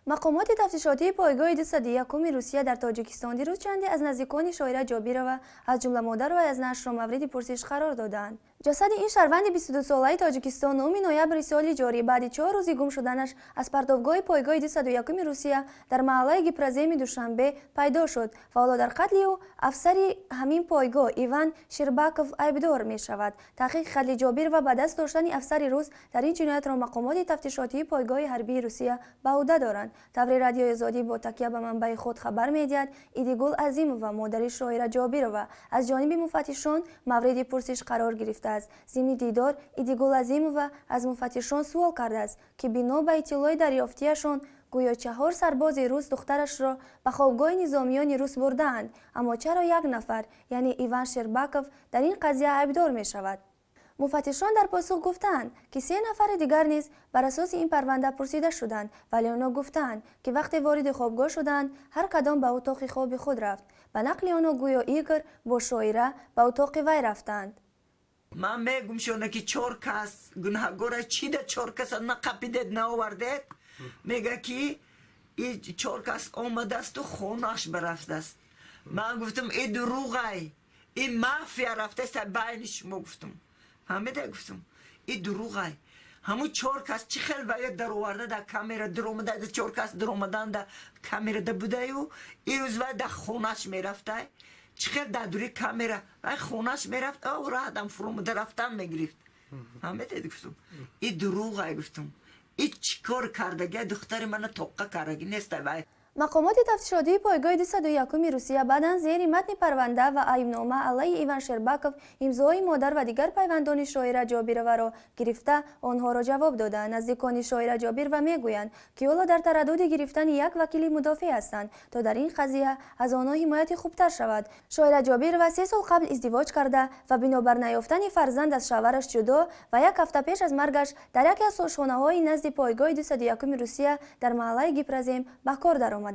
Мақомоти тафтишотии пойгоҳи 201-уми Русия дар Тоҷикистон дирӯз чанде аз наздикони Шоира Ҷобирова, аз ҷумла модару азнашро мавриди пурсиш қарор додаанд. Ҷасади ин шаҳрванди 22-солаи Тоҷикистон 9 ноябри соли ҷорӣ баъди 4 рӯзи гум шуданаш аз партовгоҳи пойгоҳи 201-уми Русия дар маҳаллаи Гипроземи Душанбе пайдо шуд ва ҳоло дар қатли ӯ афсари ҳамин пойгоҳ Иван Шербаков айбдор мешавад. Таҳқиқи қатли Ҷобирова ба даст доштани афсари рус дар ин ҷиноятро мақомоти тафтишотии пойгоҳи ҳарбии Русия ба ӯҳда доранд. Таври Радиои Озодӣ бо такя ба манбаи худ хабар медиҳад, Идигул Азимова, модари Шоира Ҷобирова, аз ҷониби муфаттишон мавриди пурсиш қарор гирифтааст. Зимни дидор Идигул Азимова аз муфаттишон суол кардааст, ки бино ба иттилои дарёфтиашон гӯё 4 сарбози рус духтарашро ба хобгоҳи низомиёни рус бурдаанд, аммо чаро як нафар, яъне Иван Шербаков, дар ин қазия айбдор мешавад? Муфаттишон дар посух гуфтаанд, ки 3 нафари дигар низ бар асоси ин парванда пурсида шуданд, вале онҳо гуфтаанд, ки вақте вориди хобгоҳ шуданд, ҳар кадом ба утоқи хоби худ рафт. Ба нақли онҳо гӯё Игор бо Шоира ба утоқи вай рафтанд. Ман мегум шона, ки 4 кас гунаҳгора чида, 4 каса нақапидед, наовардед. Мега, ки и 4 кас омадасту хонаш барафтаст. Ман гуфтам, и дурӯғай, и мафия рафтаст байни шумо, гуфтам. Фаҳмида, гуфтам, и дурӯғай. Ҳамун 4 кас чӣ хел вая дароварда, дар камера дуромада, 4 кас дуромадан да камерада будаю, ирӯз вай дар хонаш мерафтай. Чӣ хел дар дури камера вай хонаш мерафт, раҳдам фуромада рафтан мегирифт. Фаҳмидед, гуфтам, и дурӯғай, гуфтам, и чӣ кор кардагия, духтари мана тоққа кардаги нестай вай. Мақомоти тафтишотии пойгоҳи 201-уми Русия баъдан зери матни парванда ва айбнома алайҳи Иван Шербаков имзои модар ва дигар пайвандони Шоира Ҷобироваро гирифта, онҳоро ҷавоб доданд. Наздикони Шоира Ҷобирова мегӯянд, ки ҳоло дар тараддуди гирифтани як вакили мудофеъ ҳастанд, то дар ин қазия аз онҳо ҳимояти хубтар шавад. Шоира Ҷобирова 3 сол қабл издивоҷ карда ва бинобар наёфтани фарзанд аз шавҳараш ҷудо ва як ҳафта пеш аз маргаш дар яке аз ошхонаҳои назди пойгоҳи 201-уми Русия дар маҳаллаи Гипрозем ба кор даромадааст.